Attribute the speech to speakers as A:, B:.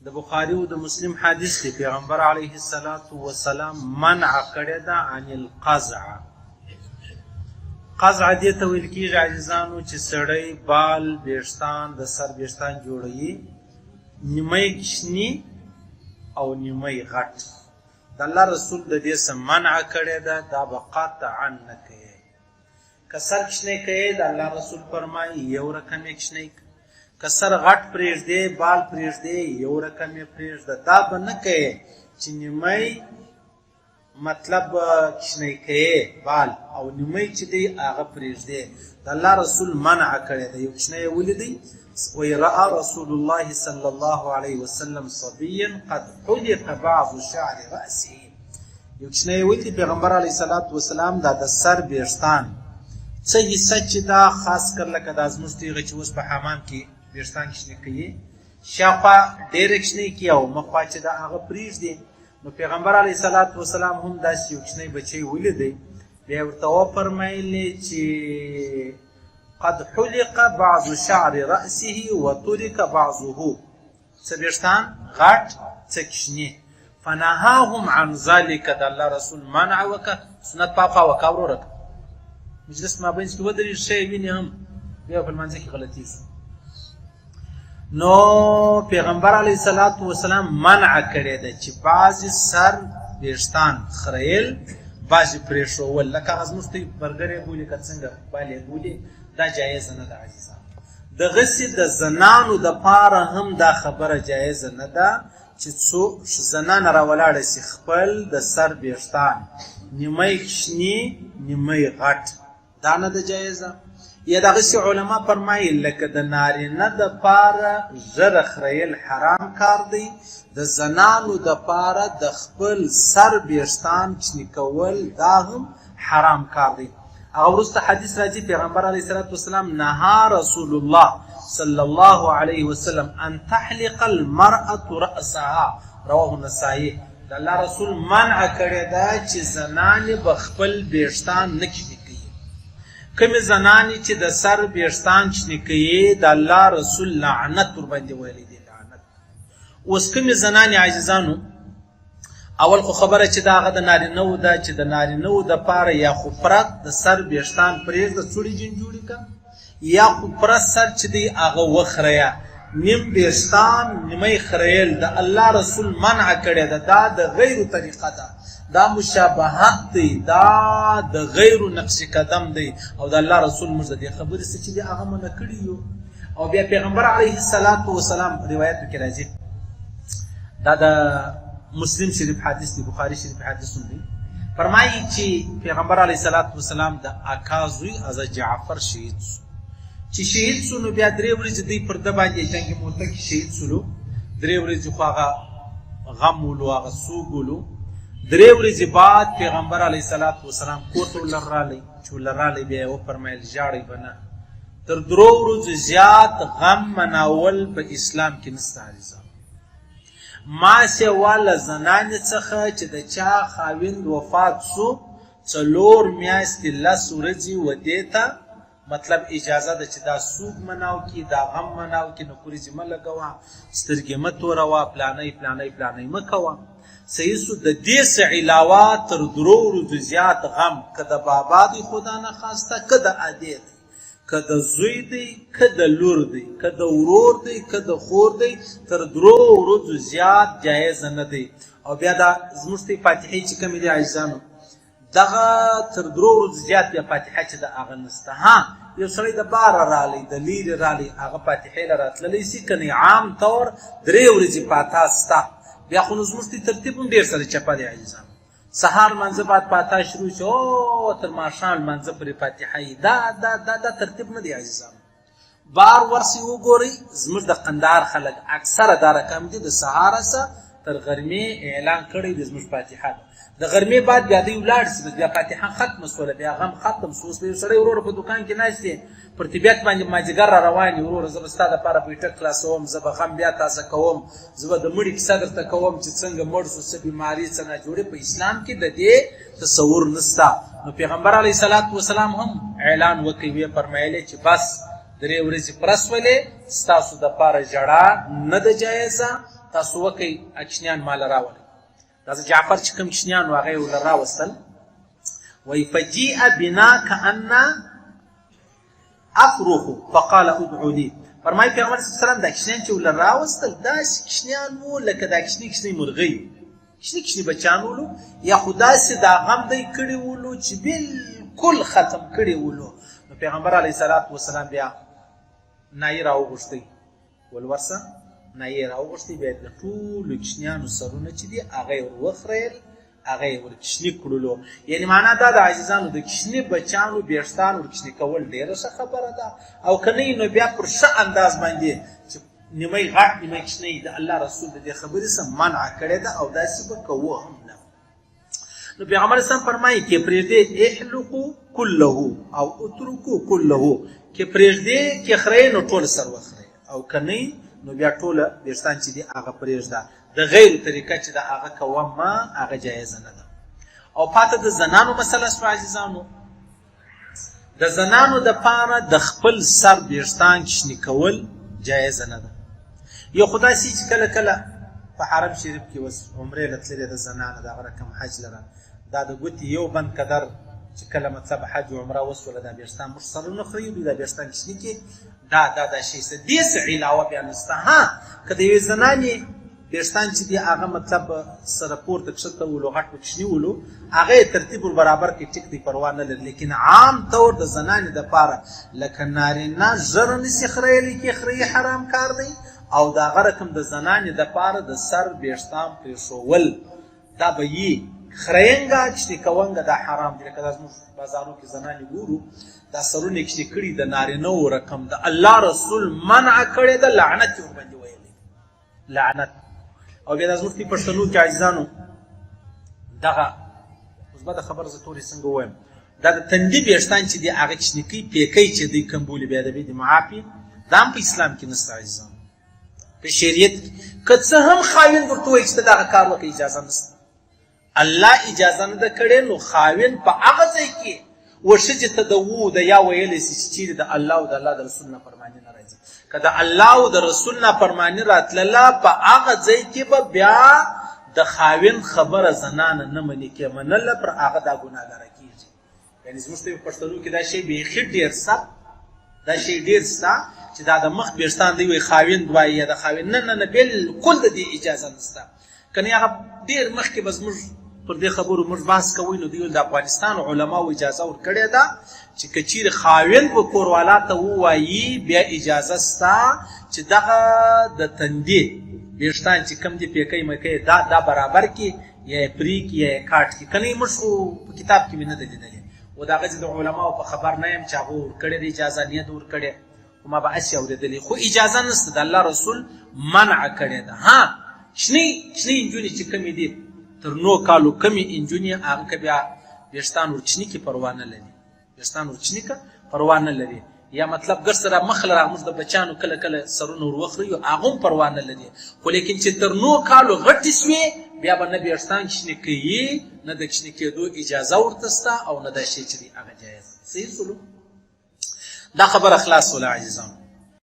A: د بخاری او د مسلم حدیث دی، پیغمبر علیه الصلاة والسلام منع کړې ده عن القزع. قزع دې ته ویل کېږي عزیزانو چې سړی بال ویښتان د سر ویښتان جوړوي، نیمه کوچني او نیمه غټ. د الله رسول د دې څه منع کړې ده، دا به قطعا نه کوي. که سر کوچنی کوي، د الله رسول فرمایي یو رقم یې کوچنی کړه. که سر غټ پرېږدې، بال پرېږدې، یو رقم یې پرېږده. دا به نه کوي چې نیمه مطلب کوچنی کوي بال او نیمه چې دی هغه پرېږدې. د الله رسول منع کړې ده. یو کوچنی یې ولیدی، وایي رأى رسول الله صلی الله علیه وسلم صبیا قد حلق بعض شعر رأسه. یو کوچنی یې ولیدی، پیغمبر علیه الصلاة والسلام دا د سر ویښتان څه حصه چې دا خاص کر لکه دا زموږ تیغه چې اوس په حمام کې ویښتان کوچني کوي، شاوخوا ډېره کوچنۍ کوي او مخوا چې دا هغه پرېږدي. نو پیغمبر علیه الصلاة والسلام هم داسې یو کوچنی بچی ولیدی، بیا یې ورته وفرمایلې چې قد حلق بعض شعر رأسه وترك بعضه، څه ویښتان غټ څه کوچني. فنهاهم عن ذلك، د الله رسول منع وکړه. سنت پاک وکړه وروره، مجلس مابین کې ودرېږي، ښه یې ویني هم بیا په لمانځه کې غلطي شو. نو پیغمبر علیه الصلاة والسلام منع کړې ده چې بعضې سر ویښتان خریل، بعضې پرېښوول، لکه هغه زموږ ته برګر یې بولي که څنګه بال یې بولي، دا جایزه نه ده عزیزان. دغسې د زنانو دپاره هم دا خبره جایزه نه ده چې څو زنانه راولاړه سي خپل د سر ویښتان نیمه کوچني نیمه غټ، دا نه ده جایزه. یا دغسې علما فرمایي لکه د نارینه دپاره ږیره خریل حرام کار دی، د زنانو دپاره د خپل سر ویښتان کوچني کول دا هم حرام کار دی. هغه وروسته حدیث راځي، پیغمبر علیه الصلاة والسلام نهى رسول الله صلی الله علیه وسلم ان تحلق المرأة رأسها، رواه النسائی. د الله رسول منع کړې ده چې زنانې به خپل ویښتان نه کوچني کوي. کومې زنانې چې د سر ویښتان کوچني کوي، د الله رسول لعنت ورباندې ویلی دی، لعنت. اوس کومې زنانې عزیزانو، اول خو خبره چې دا هغه د نارینه وو ده چې د نارینه وو دپاره یا خو پرت د سر ویښتان پرېږده څوړې جن جوړې که، یا خو پرت سر چې دی هغه وخریه، نیم ویښتان نیمه خریل، د الله رسول منع کړې ده. دا د غیرو طریقه ده، دا مشابهت دی، دا د غیرو نقش قدم دی، او د الله رسول موږ د دې خبرې څه چې دی هغه منع کړي یو. او بیا پیغمبر علیه الصلاة والسلام روایتو کې راځي، دا د مسلم شریف حدیث دی، بخاری شریف حدیث هم دی، فرمایي چې پیغمبر علیه الصلاة والسلام د اکا زوی حضرت جعفر شهید سو. چې شهید سو نو بیا درې ورځې دوی پر ده باندې جنګ موته کې شهید سولو، درې ورځې خو هغه غم ولو، هغه سوګ ولو. درې ورځې بعد پیغمبر علیه الصلاة والسلام کور ته ولر راغی، چې ولر راغی بیا یې وفرمایل ژاړئ به نه، تر درو ورځو زیات غم مناول په اسلام کې نسته عزیزان. ما سوا له زنانې څخه چې د چا خاوند وفات سو 4 میاشتې 10 ورځې ودې ته مطلب اجازه ده چې دا سوګ مناو کی، دا غم مناو کی، نو کورې مه لګوه، سترګې مه توروه، پلانۍ پلانۍ پلانۍ مه کوه. صحیح سو. د دې څه علاوه تر درو ورځو زیات غم که د بابا دی خدا نخواسته، که د ادې دی، که د زوی دی، که د لور دی، که د ورور دی، که د خور دی، تر درو ورځو زیات جایز نه دی. او بیا دا زموږ ته فاتحې چې کومې دي عزیزانو، دغه تر درو ورځو زیات بیا فاتحه چې د هغه نسته. ها یو سړی د باره رالی، د لیرې رالی، هغه فاتحې له راتللی سي، که نه عام طور 3 ورځې فاتحه سته. بیا خو نو زموږ ته ترتیب هم ډېر سره چپه دی عزیزانو. سهار لمانځه بعد فاتحه شروع شي، او تر ماښام لمانځه پورې فاتحه یي. دا دا دا دا ترتیب نه دی عزیزانو. بار ورسئ وګورئ، زموږ د قندهار خلک اکثره دا رقم دي، د سهاره څخه تر غرمې اعلان کړی دی زموږ فاتحه ده. د غرمې بعد بیا دوی ولاړ سي، بس بیا فاتحه ختمه سوله، بیا غم ختم سو. اوس به یو سړی وروره په دوکان کې ناست دی، پر طبیعت باندې مازدیګر را روان دی، وروره زه به ستا دپاره بیټک خلاصوم، زه به غم بیا تازه کوم، زه به د مړي کیسه درته کوم چې څنګه مړ سو، څه بیماري څه ناجوړي. په اسلام کې د دې تصور نسته. نو پیغمبر علیه الصلاة والسلام هم اعلان وکړ، ویې فرمایلې چې بس 3 ورځې پوره سولې، ستاسو دپاره ژړا نه ده جایزه. تاسو وکئ، کوچنیان مال راولئ. دا جعفر چې کوم کوچنیان وو هغه یې ورله راوستل. وایي فجیء بنا کأن افرخ فقال ادعو لي. فرمایي پیغمبر صلی الله علیه وسلم دا کوچنیان چې ورله راوستل داسې کوچنیان وو لکه دا کوچني کوچنۍ مرغۍ، کوچني کوچني بچیان ولو، یا خو داسې دا غم دی کړي ولو چې بالکل ختم کړي ولو. نو پیغمبر علیه الصلاة والسلام بیا نایي راوغوښتی، ول ورسه نایي یې راوغوښتی، بیا د ټولو کوچنیانو سرونه چې دي هغه یې ور وخریل، هغه یې ور کوچني کړلو. یعنې معنا دا ده عزیزانو، د کوچني بچیانو ویښتان ور کوچني کول ډېره ښه خبره ده، او که نه نو بیا پر ښه انداز باندې چې نیمه غټ نیمه کوچنی، د الله رسول د دې خبرې څخه منع کړې ده او داسې به کوو هم نه. نو پیغمبر اسلام فرمایي کې پرېږدې احلقو کله او اترکو کله، کې پرېږدې کې خرې نو ټول سر وخرې، او که نه نو بیا ټوله ویښتان چې دي هغه پرېږده. د غیر طریقه چې د هغه کوه ما هغه جایزه نه ده. او پاته د زنانو مسله شوه عزیزانو، د زنانو د پاره د خپل سر ویښتان کوچني کول جایزه نه ده. یو خو داسې چې کله کله په حرم شریف کې اوس عمرې له تللې ده زنانه، د هغه رقم حج لره دا د ګوتې یو بند قدر چې کله مطلب حج او عمره وسوله دا ویښتان موږ سرونه خریو، دوی دا ویښتان کوچني کړي، دا دا دا شی څه دې څه علاوه بیا نشته. ها که د یوې زنانې ویښتان چې دي هغه مطلب سره پورته کښته ولو، غټ کوچني ولو، هغه یې ترتیب ور برابر کړي، ټیک دی، پروا نه لري. لیکن عام طور د زنانې دپاره لکه نارینه ژره نسي خریلی کې خرېي حرام کار دی، او د هغه رقم د زنانې دپاره د سر ویښتان پرېښوول دا به یي خرینګه کوچني کوونګه دا حرام دی. لکه دا زموږ بازارو کې زنانې ګورو دا سرونه یې کوچني کړي د نارینه وو رقم، د الله رسول منع کړې ده، لعنت یې ورباندې ویلی، لعنت. او بیا دا زموږ په پښتنو کې عزیزانو دغه اوس به د خبر زه تورې څنګه ووایم، دا د تندي ویښتان چې دي هغه کوچني کوي، پیکۍ چې دوی کم بولي بیا د بې د معافي، دا هم په اسلام کې نشته عزیزانو، په شریعت کې. که څه هم خاوند ورته وایي چې ته دغه کار وکړه، اجازه نشته، الله اجازه نه ده کړې. نو خاوند په هغه ځای کې و ښځې ته د وو د یا ویلی سي چې چیرې د الله او د الله د رسول نافرماني نه راځي. که د الله او د رسول نافرماني راتلله په هغه ځای کې به بیا د خاوند خبره زنانه نه مني، که منله پر هغه دا ګناهګاره کېږي. یعنې زموږ ته په پښتنو کې دا شی بیخي ډېر سته، دا شی ډېر سته چې دا د مخ ویښتان دی وایي خاوند وایي یا د خاوند، نه نه نه، بالکل د دې اجازه نشته. کنې هغه ډېر مخکې به زموږ پر دې خبرو موږ بحث کوئ، نو دوی د افغانستان علماو اجازه ورکړې ده چې که چیرې خاوند به کوروالا ته ووایي بیا اجازه سته چې دغه د تندې ویښتان چې کوم دي پیکۍ مکۍ دا دا برابر کړي، یا یې پرې کړي یا یې کاټ کړي. که نه موږ خو په کتاب کې مې نه ده لیدلې، خو د هغه د علماو په خبر نه یم چې هغو ورکړې ده اجازه، نه ده ورکړې، خو ما به هسې اورېدلې، خو اجازه نشته، د الله رسول منع کړې ده. ها کوچنۍ کوچنۍ نجونې چې کومې دي تر نو کالو کمې نجونې هغه که بیا ویښتان ورچني کې پروا نه لري، ویښتان ورچني که پروا نه لري، یا مطلب ګر سره مخ لره موږ د بچیانو کله کله سرونه ور وخریو هغه هم پروا نه لري، خو لیکن چې تر نو کالو غټې سوې بیا به نه ویښتان کوچني کوي، نه د کوچني کېدو اجازه ورته سته، او نه دا شی چې دی هغه جایز. صحیح سولو؟ دا خبره خلاص ولا عزیزانو.